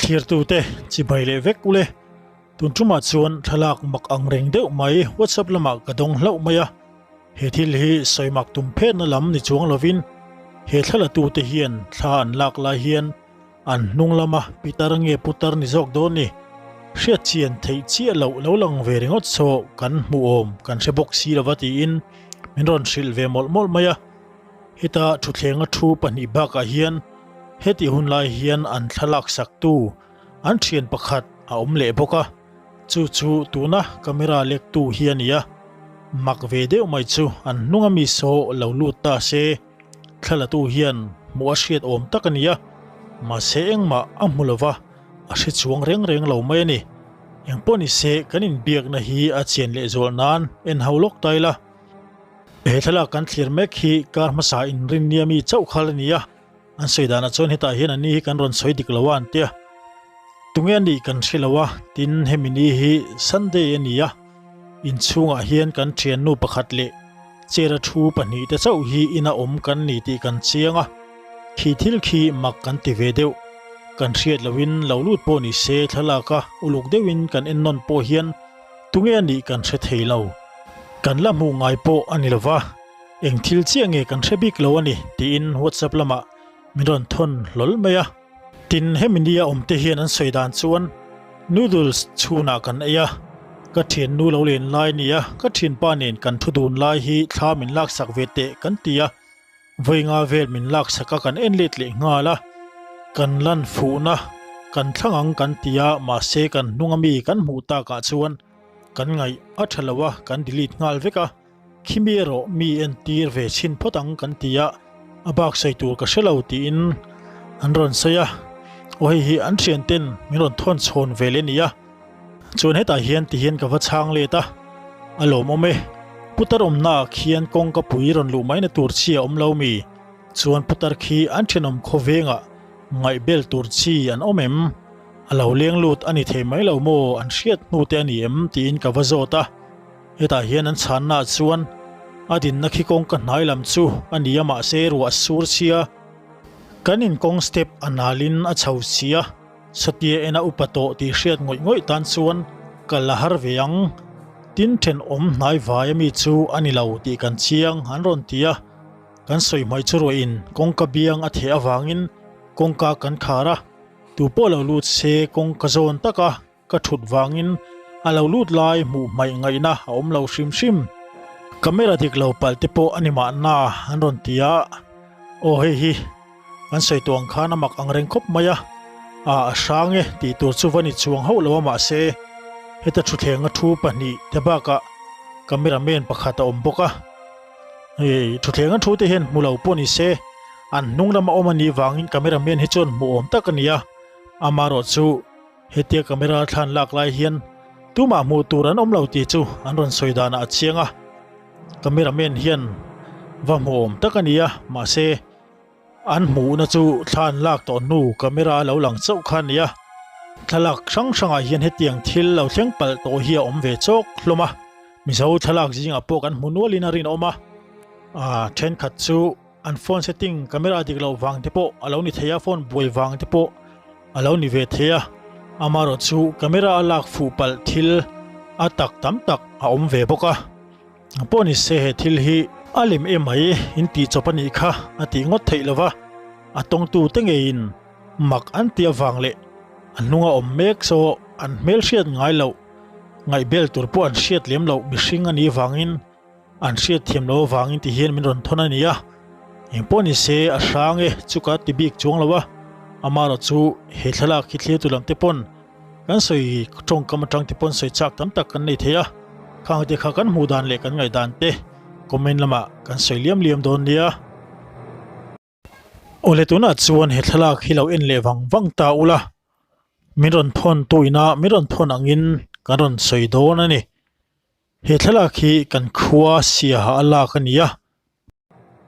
Thlirtute chibai leh vek ule. Tun tumah chuan thlalak mak ang reng deuh mai WhatsApp lamah ka dawng hlauh mai a. He thil hi sawi mak tum phetna lam ni chuang lovin he thlalatute hian thla an lak lai hian an hnung lama pitar nge putar ni zawk dawn ni. Hriat chian theih chiah loh lo lang ve ringawt saw kan hmuh awm kan hre bawk si lova tiin min rawn hrilh ve mawlh mawlh mai a. Heta thuthlenga thu pahnih bakah hian hetih hun lai hian an thlalak saktu an thian pakhat a awm leh bawk a, chu chu tuna camera lektu hi a ni a, mak ve deuh mai chu an hnunga mi saw lo lut ta se thlalatu hian hmuh a hriat awm tak a ni a, mahse engmah a hmu lova a hre chuang reng reng lo mai a ni. Engpawh ni se kan inbiakna hi a chian lehzual nan en ho lawk ta ila. He thlalak kan thlir mek hi kar hmasa inrinnia mi chauh khal a ni a, an sawi danah chuan hetah hian an ni hi kan rawn sawi dik lo a an tia. Tunge a nih kan hre lo a, tin hemi ni hi Sunday a ni a, inchhungah hian kan thiannu pakhat leh chair a thu pahnihte chauh hi ina awm kan ni tih kan chiang a, khi thil khi mak kan ti ve deuh. Kan hriat lohin lo lut pawh ni se thlalak a uluk deuhin kan ennawn pawh hian Tunge a nih kan hre thei lo. Kan la hmuh ngai pawh a ni lova, eng thil chiah nge kan hre bik lo a ni tiin WhatsApp lamah min rawn thawn hlawl mai a. Tin, hemi nia awmte hian an sawi dan chuan noodles chhunah kan ei a, ka thiannu lo len lai nia ka thianpa nen kan thu dun lai hi thla min laksak ve teh kan ti a, Vawi nga vel min laksak a kan en let leh nghal a, kan lan fuhna kan thlang ang kan ti a mahse kan hnung ami kan hmuh takah chuan kan ngaih a tha lo a kan delete nghal vek a, khimi erawh mi entir ve chhin phawt ang kan ti a, a bak sawi tur ka hre lo tiin an rawn sawi a, aw hei hi an thian ten min rawn thawn chhawn ve leh a ni a. Chuan hetah hian ti hian ka va chhang let a, a lawmawm e. Putar awmnaah khian kawngka pui rawn luh maina tur chi a awm lo mi? Chuan putar khi an thenawm khawvengah ngaihbel tur chi an awm em? A lo leng lut a ni thei mai lo maw? An hriat hnu te a ni em? tiin ka va zawt a. Hetah hian an chhannaah chuan a dinna khi kawngka hnai lam chu a ni a mahse ruah sur chhia kan inkawng step a nalin a chho si a. Satia ena upa tawh tih hriat ngawih ngawih tan chuan kal a har ve ang. Tin thenawm hnai vai ami chu a ni lo tih kan chiang an rawn ti a. Kan sawi hmai chu ruahin kawngka biang a theh avangin kawngka kan khar a, tu pawh lo lut se kawngka zawn taka ka thut vangin a lo lut lai hmuh hmaih ngaihna a awm lo hrim hrim. Camera dik lo palh te pawh a ni mahna an rawn ti a, aw hei hi. An sawi tawh ang khan a mak ang reng khawp mai a, a a hrang e tih tur chu va ni chuang hauh lo a mahse heta thuthlenga thu pahnih te bakah camera man pakhat a awm bawk a, hei thuthlenga thu te hian hmu lo pawh ni se an hnung lama awm a nih vangin camera man hi chuan hmuh awm tak a ni a, amaherawh chu hetia camera thlan lak lai hian tumah hmuh tur an awm lo tih chu an rawn sawi danah a chiang a, camera man hian va hmuh awm tak a ni a mahse. An hmuhna chu thla an lak tawh hnu camera a lo lang chauh kha a ni a, thlalak hrang hrangah hian hetiang thil lo thleng palh tawh hi a awm ve chawk hlawm a, Mizo thlalak zingah pawh kan hmu nualin a rinawm a, aaa thenkhat chu an phone setting camera dik loh vang te pawh a lo ni thei a, phone buai vang te pawh a lo ni ve thei a, amaherawh chu camera a lak fuh palh thil a tak tam tak a awm ve bawk a. Pawh ni se he thil hi a lem em mai in tih chawp a nih kha a tih ngawt theih lova, a tawngtu te ngeiin mak an tih avang leh a hnunga awm mek saw an hmel hriat ngai loh ngaihbel tur pawh an hriat lem loh mihring a nih vangin an hriat thiam loh avangin ti hian min rawn thawn a ni a, engpawh ni se a hrang e chu ka ti bik chuang lo a, amaherawh chu he thlalak hi thlir tu lam te pawn Kan sawi tawngkam atang te pawn sawi chak tam tak kan nei thei a, khang te kha kan hmuh dan leh kan ngaihdan te comment lamah kan sawi liam liam dawn nia. Awle tunah chuan he thlalak hi lo en leh vang vang ta ula, min rawn thawn tu ina min rawn thawn angin kan rawn sawi dawn a ni. He thlalak hi kan khua siaha a lak a ni a.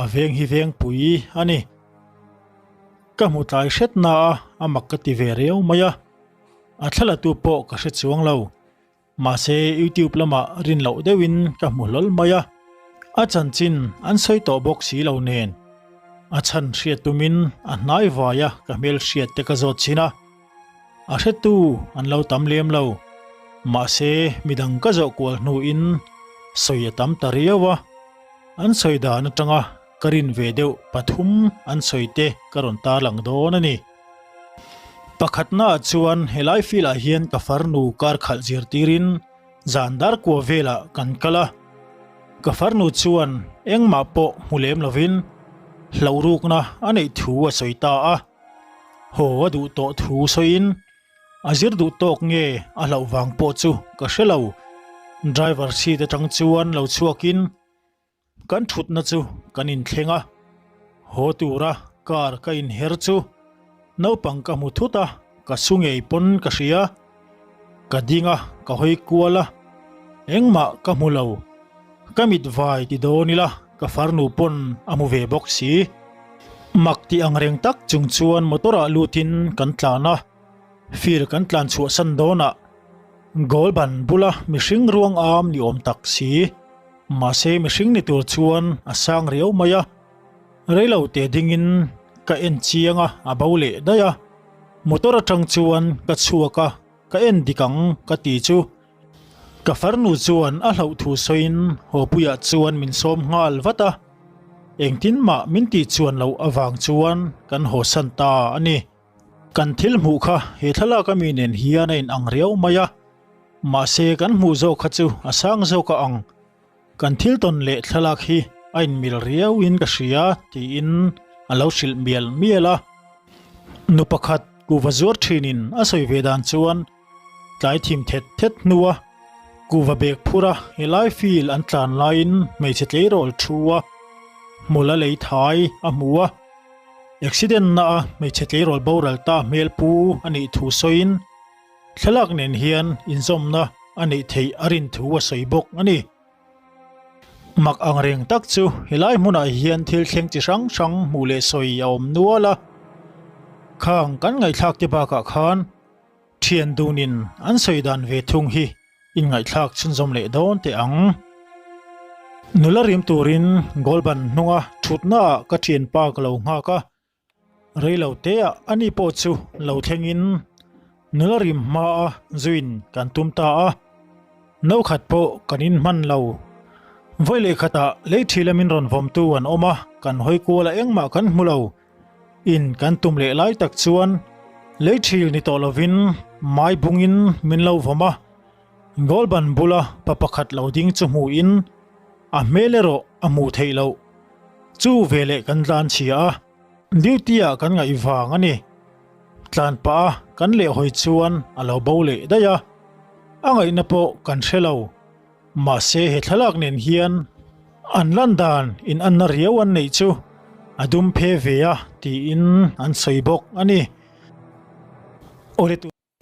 A veng hi vengpui a ni. Ka hmu tlai hret na a, a mak ka ti ve riau mai a. A thlalatu pawh ka hre chuang lo. Mahse YouTube lamah rin loh deuhin ka hmu hlawl mai a. A chanchin an sawi tawh bawk si lo nen. A chhan hriat tumin a hnai vaia ka hmelhriat te ka zawt chhin a. A hretu an lo tam lem lo. Mahse, midang ka zawh kual hnuin sawi a tam ta riau a. An sawi dan atanga ka rin ve deuh pathum an sawi te ka rawn tarlang dawn a ni. Pakhatnaah chuan helai field ah hian ka farnu kar khalh zirtirin zan dar kua velah kan kal a. Ka farnu chuan engmah pawh hmu lem lovin hlauhrukna a neih thu a sawi ta a. Haw a duh tawh thu sawiin a zir duh tawk nge a hlauh vang pawh chu ka hre lo. Driver seat atang chuan lo chhuakin Kan thutna chu kan inthleng a, haw tura car ka inher chu naupang ka hmu thut a, ka su ngei pawn ka hria. Ka ding a, ka hawi kual a, engmah ka hmu lo. Ka mit vai ti dawn ila ka farnu pawn a hmu ve bawk si. Mak tih ang reng tak chung chuan motor ah lutin kan tlan a, fir kan tlan chhuahsan dawnah goal ban bula mihring ruang am ni awm tak si. Mahse mihring ni tur chuan a sang riau mai a, reilo te dingin ka en chiang a, a bo leh daih a. Motor atang chuan ka chhuak a, ka en dik ang ka ti chu ka farnu chuan a hlauh thu sawiin hawpuiah chuan min sawm nghal vat a, engtin mah min tih chuan loh avang chuan kan hawsan ta a ni. Kan thil hmuh kha he thlalak ami nen hian a inang riau mai a. Mahse kan hmuh zawk kha chu a sang zawk a ang. Kan thil tawn leh thlalak hi a inmil riau in ka hria tiin a lo hrilh mial mial a. Nu pakhat kuhva zuar thinin a sawi ve dan chuan tlai thim thet thet hnua kuhva bag phur a helai field an tlan laiin hmeichhe tleirawl thu a hmul a lei thai a hmu a. Accident na a hmeichhe tleirawl boral ta hmel pu a nih thu sawiin Thlalak nen hian inzawmna a neih theih a rin thu a sawi bawk a ni. Mak ang reng tak chu helai hmunah hian thil thleng chi hrang hrang hmuh leh sawi a awm nual a. Khang kan ngaihthlak te bakah khan thian dunin an sawi dan ve thung hi inngaihthlak chhunzawm leh dawn teh ang. Nula rim turin goal ban hnunga thutnaah ka thianpa ka lo nghak a. Reilo teah ani pawh chu lo thlengin nula rim hmaa zuin kan tum ta a, no khat pawh kan in hman lo. Vawi leh khatah lei thi lamin rawn vawmtu an awm a, kan hawi kual a engmah kan hmu lo. In kan tum leh lai tak chuan lei thil ni tawh lovin mai bungin min lo vawm a, goal ban bula pa pakhat lo ding chu hmuhin a hmel erawh a hmuh theih loh. Chu veleh kan tlan chhia a, duty ah kan ngaih vang a ni. Tlan pah a kan lehhawi chuan a lo bo leh daih a, a ngaihna pawh kan hre lo. Mahse he thlalak nen hian an lan dan in anna riau an neih chu a dum phe ve a tiin an sawi bawk a ni.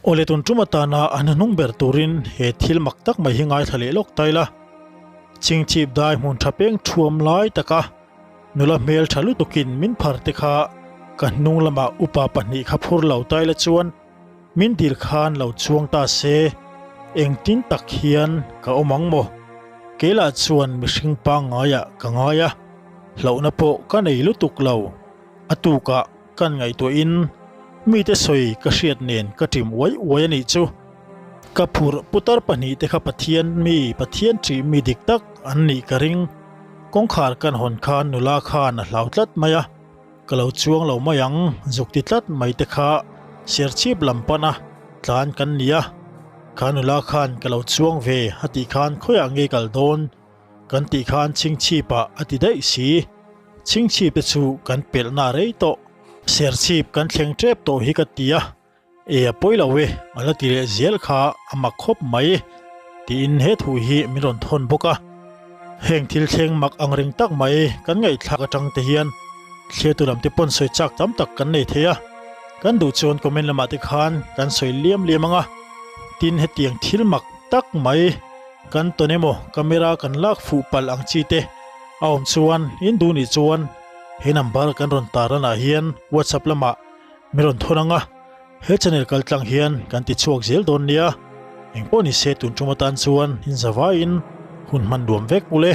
Awle tun tum atana a hnuhnung ber turin he thil mak tak mai hi ngaithla leh lawk ta ila. Chingchip dai hmun tha peng thuam lai taka nula hmel tha lutukin min phar te kha ka hnung lamah upa pahnih kha phur lo ta ila chuan min dil khan lo chuang ta se engtin tak hian ka awm ang maw? Keilah chuan mihring pangngaiah ka ngai a, hlauhna pawh ka nei lutuk lo. A tukah kan ngaihtuahin mite sawi ka hriat nen ka ṭim uai uai a nih chu. Ka phurh putar pahnihte kha Pathian mi, Pathian ṭih mi dik tak an nih ka ring. Kawngkhar kan hawn khan nula khan a hlau tlat mai a, ka lo chuang lo mai ang zuk ti tlat mai te kha serchhip lam pana tlan kan ni a. Kha nula khan ka lo chuang ve a tih khan khawiah nge kal dawn? Kan tih khan chhingchhipah a ti daih si. Chhingchhip te chu kan pelhna rei tawh. Serchhip kan thleng tep tawh hi ka ti a, e a pawi lo e, a la ti leh zel kha a mak khawp mai tiin he thu hi min rawn thawn bawk a. Heng thil thleng mak ang reng tak mai kan ngaihthlak atang te hian thliatu lam te pawn sawi chak tam tak kan nei thei a, kan duh chuan comment lamah te khan kan sawi liam liam ang a, tin hetiang thil mak tak mai Kan tawn emaw camera kan lak fuh palh ang chi te a awm chuan in duh nih chuan he number kan rawn tar lanah hian whatsapp lamah min rawn thawn ang a, he channel kal tlang hian kan ti chhuak zel dawn nia. Engpawh ni se tun tum atan chuan in zavaiin hun hman nuam vek ule.